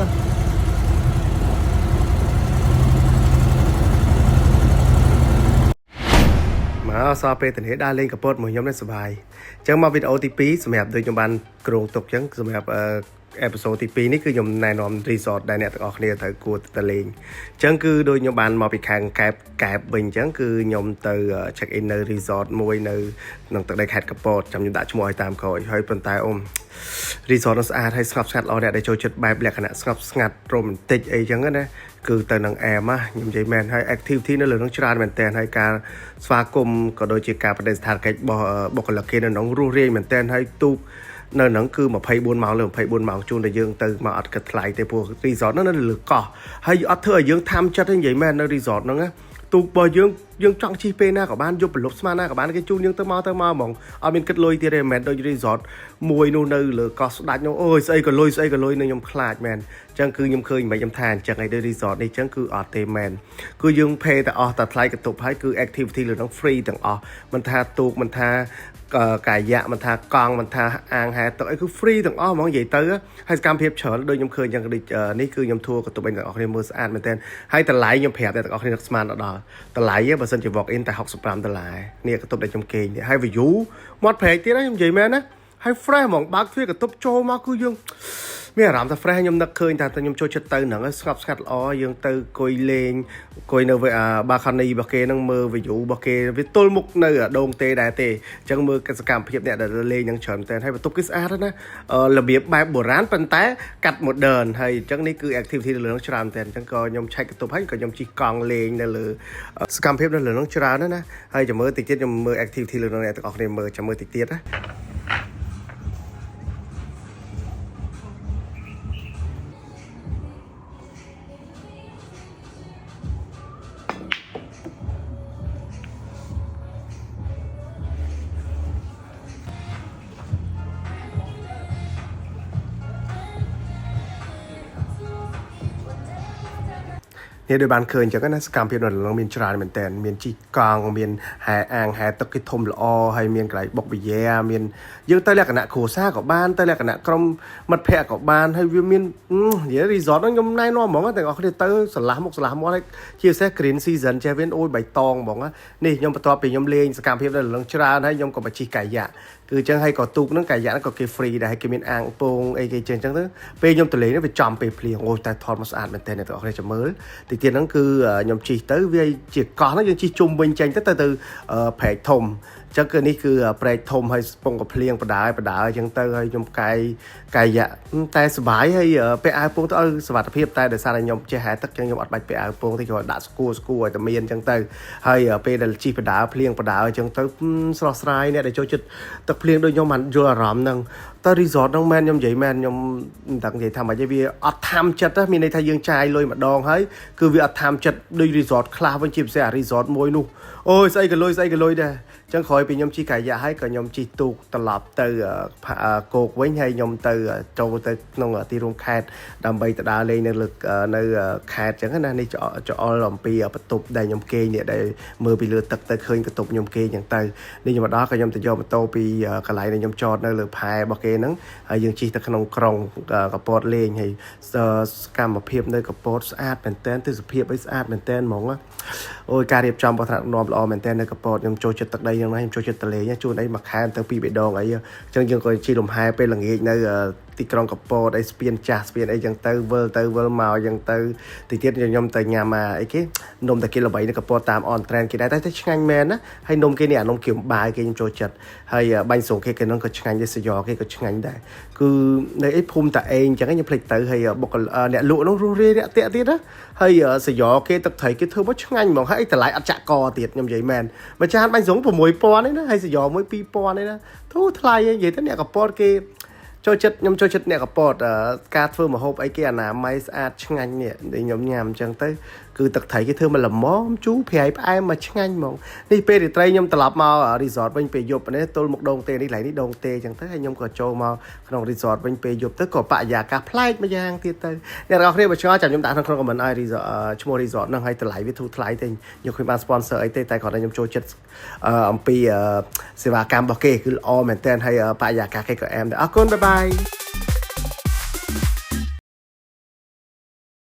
សិនមកសល់ពេលតនេះដើរលេងកពតមួយខ្ញុំនេះសប្បាយអញ្ចឹងមកវីដេអូទី2សម្រាប់ដូចខ្ញុំបានគ្រោងទុកអញ្ចឹងសម្រាប់អឺ episode ទី2នេះគឺខ្ញុំណែនាំ resort ដែលអ្នកទាំងអស់គ្នាត្រូវគួរទៅលេងអញ្ចឹងគឺដូចខ្ញុំបានមកពីខាងកែបកែបវិញអញ្ចឹងគឺខ្ញុំទៅ check in នៅ resort មួយនៅក្នុងទឹកដីខេត្តកពតចាំខ្ញុំដាក់ឈ្មោះឲ្យតាមក្រោយហើយប៉ុន្តែអ៊ំ resort នោះស្អាតហើយស្ងប់ស្ងាត់ល្អអ្នកដែលចូលចិត្តបែបលក្ខណៈស្ងប់ស្ងាត់ romantic អីចឹងណាគឺទៅនឹងអែមណាខ្ញុំនិយាយមែនហើយ activity នៅលើនោះច្រើនមែនតើហើយការស្វាគមន៍ក៏ដូចជាការបដិស្ថានកិច្ចរបស់បុគ្គលិកគេនៅក្នុងរស់រាយមែនតើហើយទូកនៅហ្នឹងគឺ24ម៉ោងលើ24ម៉ោងជូនតែយើងទៅមកអត់គិតថ្លៃទេព្រោះ resort ហ្នឹងនៅលើកោះហើយអត់ធ្វើឲ្យយើងថាំចិត្តទេនិយាយមែននៅ resort ហ្នឹងណាទូករបស់យើងយើងចង់ជិះពេលណាក៏បានយប់ប្រលប់ស្មានណាក៏បានគេជូនយើងទៅមកទៅមកហ្មងអត់មានគិតលុយទៀតទេមិនមែនដូច resort មួយនោះនៅលើកោះស្ដាច់នោះអូយស្អីក៏លុយស្អីក៏លុយនៅខ្ញុំខ្លាចមែនអញ្ចឹងគឺខ្ញុំឃើញមិនខ្ញុំថាអញ្ចឹងឯដូច resort នេះអញ្ចឹងគឺអត់ទេមែនគឺយើង pay តែអស់តែថ្លៃបន្ទប់ហើយគឺ activity លើនោះ free ទាំងអស់មិនថាទូកមិនថាកាយ៉ាក់មិនថាកង់មិនថាអាងហែទឹកអីគឺ free ទាំងអស់ហ្មងនិយាយទៅហើយសកម្មភាពច្រើនដូចខ្ញុំឃើញអញ្ចឹងដូចនេះគឺខ្ញុំធួបន្ទប់ឯអ្នកទាំងអស់គ្នាមើលស្អាតមែនទែនហើយតម្លៃខ្ញុំប្រាប់អ្នកទាំងអស់គ្នាស្មានដល់តម្លៃបើសិនជា walk in តែ65ដុល្លារនេះបន្ទប់ដែលខ្ញុំគេងនេះហើយ view មាត់ព្រែកទៀតខ្ញុំនិយាយមែនណាហើយ fresh ហ្មងបើកទ្វារបន្ទប់ចូលមកគឺយើងមានអារម្មណ៍ថា fresh ខ្ញុំនឹកឃើញថាខ្ញុំចូលចិត្តទៅហ្នឹងស្ងប់ស្ងាត់ល្អយើងទៅអង្គុយលេងអង្គុយនៅ balcony របស់គេហ្នឹងមើល view របស់គេវាទល់មុខនៅដងទេដែរទេអញ្ចឹងមើលសកម្មភាពអ្នកដែលលេងហ្នឹងច្រើនតែហើយបន្ទប់គេស្អាតណារបៀបបែបបុរាណប៉ុន្តែកាត់ modern ហើយអញ្ចឹងនេះគឺ activity នៅលើហ្នឹងច្រើនតែអញ្ចឹងក៏ខ្ញុំឆែកបន្ទប់ហើយក៏ខ្ញុំជិះកង់លេងនៅលើសកម្មភាពនៅលើហ្នឹងច្រើនណាស់ណាហើយចាំមើលតិចទៀតខ្ញុំមើល activity លើហ្នឹងអ្នកទាំងអស់គ្នាមើលចាំមើលតិចទៀតណា នេះដូចបានឃើញអញ្ចឹងណាសកម្មភាពនៅក្នុងមានច្រើនមែនតើមានជិះកង់មានហែអាងហែទឹកគេធំល្អហើយមានកន្លែងបុកប៊ីយ៉ែមានយើងទៅលក្ខណៈគ្រួសារក៏បានទៅលក្ខណៈក្រុមមិត្តភ័ក្តិក៏បានហើយវាមាននិយាយ resort ហ្នឹងខ្ញុំណែនាំហ្មងទាំងអស់គ្នាទៅស្រឡះមុខស្រឡះមាត់ហើយជាពិសេស green season ចេះវិញអូយបៃតងហ្មងនេះខ្ញុំបន្ទាប់ពីខ្ញុំលេងសកម្មភាពនៅលើច្រើនហើយខ្ញុំក៏មកជិះកាយ៉ាក់គឺអញ្ចឹងហើយក៏ទូកហ្នឹងកាយ៉ាក់ហ្នឹងក៏គេ free ដែរហើយគេមានអាងពងអីគេអញ្ចឹងអញ្ចឹងទៅពេលខ្ញុំទៅលេងហ្នឹងវាចំពេលភ្លៀងអូយតែថតមកស្អាតមែនតើអ្នកទាំងអស់គ្នាចាំមើលតិចទៀតហ្នឹងគឺខ្ញុំជិះទៅវាជាកោះហ្នឹងយើងជិះជុំវិញចេញទៅទៅទៅព្រែកធំអញ្ចឹងគឺនេះគឺព្រែកធំហើយស្ពងកភ្លៀងបដាយបដាយអញ្ចឹងទៅហើយខ្ញុំកាយកាយយ៉ាក់តែសុបាយហើយពាក់អាវពងទៅឲ្យសុវត្ថិភាពតែដោយសារតែខ្ញុំចេះហែទឹកអញ្ចឹងខ្ញុំអត់បាច់ពាក់អាវពងទេគាត់ដាក់ស្គួរស្គួរឲ្យតែមានអញ្ចឹងទៅហើយពេលដែលជិះបដាភ្លៀងបដាអញ្ចឹងទៅស្រស់ស្រាយអ្នកដែលចូលចិត្តទឹកភ្លៀងដូចខ្ញុំបានយល់អារម្មណ៍ហ្នឹងតែ resort ហ្នឹងមែនខ្ញុំនិយាយមែនខ្ញុំមិនដឹងនិយាយថាម៉េចទេវាអត់ថាំចិត្តទេមានន័យថាយើងចាយលុយម្ដងហើយគឺវាអត់ថាំចិត្តដូច resort ខ្លះវិញជាពិសេសអា resort មួយនោះអូយស្អីក៏លុយស្អីក៏លុយដែរអញ្ចឹងក្រោយពីខ្ញុំជិះកាយ៉ាក់ហើយក៏ខ្ញុំជិះទូកត្រឡប់ទៅគោកវិញហើយខ្ញុំទៅចូលទៅក្នុងទីរួមខេត្តដើម្បីទៅដើរលេងនៅលើនៅខេត្តអញ្ចឹងណានេះចអល់អំពីបន្ទប់ដែលខ្ញុំគេងនេះដែលមើលពីលើទឹកទៅឃើញបន្ទប់ខ្ញុំគេងអញ្ចឹងទៅនេះខ្ញុំមកដល់ក៏ខ្ញុំទៅយកម៉ូតូពីកន្លែងដែលខ្ញុំចតនៅលើផែរបស់គេហ្នឹងហើយយើងជិះទៅក្នុងក្រុងកពតលេងហើយសកម្មភាពនៅកពតស្អាតមែនតើទេសភាពអីស្អាតមែនតើហ្មងអូយការរៀបចំរបស់ថ្នាក់នាំល្អមែនតើនៅកពតខ្ញុំចូលចិត្តទឹកដីហ្នឹងណាខ្ញុំចូលចិត្តទលេជួនអីមួយខែទៅពីរបីដងអីអញ្ចឹងយើងក៏ជិះលំហែពេលល្ងាចនៅទីក្រុងកពតអីស្ពានចាស់ស្ពានអីចឹងទៅវិលទៅវិលមកចឹងទៅតិចទៀតខ្ញុំទៅញ៉ាំអាអីគេនំតាគេល្បីនៅកពតតាម on trend គេដែរតែឆ្ងាញ់មែនណាហើយនំគេនេះអានំគៀមបាយគេខ្ញុំចូលចិត្តហើយបាញ់ស្រូគេគេនឹងក៏ឆ្ងាញ់ដែរសយ៉គេក៏ឆ្ងាញ់ដែរគឺនៅអីភូមិតាឯងចឹងខ្ញុំភ្លេចទៅហើយបុគ្គលអ្នកលក់នោះរស់រាយរាក់ទាក់ទៀតណាហើយសយ៉គេទឹកត្រីគេធ្វើមកឆ្ងាញ់ហ្មងហើយតម្លៃអត់ចាក់កទៀតខ្ញុំនិយាយមែនមួយចានបាញ់ស្រូ6000នេះណាហើយសយ៉មួយ2000នេះណាធូរថ្លៃនិយាយទៅអ្នកកពតគេចូលចិត្តខ្ញុំចូលចិត្តអ្នកកពតការធ្វើម្ហូបអីគេអនាម័យស្អាតឆ្ងាញ់នេះខ្ញុំញ៉ាំអញ្ចឹងទៅគឺទឹកត្រីគេធ្វើមកល្មមជូរប្រៃផ្អែមមកឆ្ងាញ់ហ្មងនេះពេលរាត្រីខ្ញុំត្រឡប់មក resort វិញពេលយប់នេះទល់មុខដងទេនេះកន្លែងនេះដងទេអញ្ចឹងទៅហើយខ្ញុំក៏ចូលមកក្នុង resort វិញពេលយប់ទៅក៏បរិយាកាសប្លែកម្យ៉ាងទៀតទៅអ្នកទាំងអស់គ្នាបើឆ្ងល់ចាំខ្ញុំដាក់ក្នុង comment ឲ្យ resort ឈ្មោះ resort ហ្នឹងហើយតម្លៃវាធូរថ្លៃទេខ្ញុំគ្មានបាន sponsor អីទេតែគ្រាន់តែខ្ញុំចូលចិត្តអំពីសេវាកម្មរបស់គេគឺល្អមែនទែនហើយបរិយាកាសគេក៏អែមដែរអរគុណ bye bye.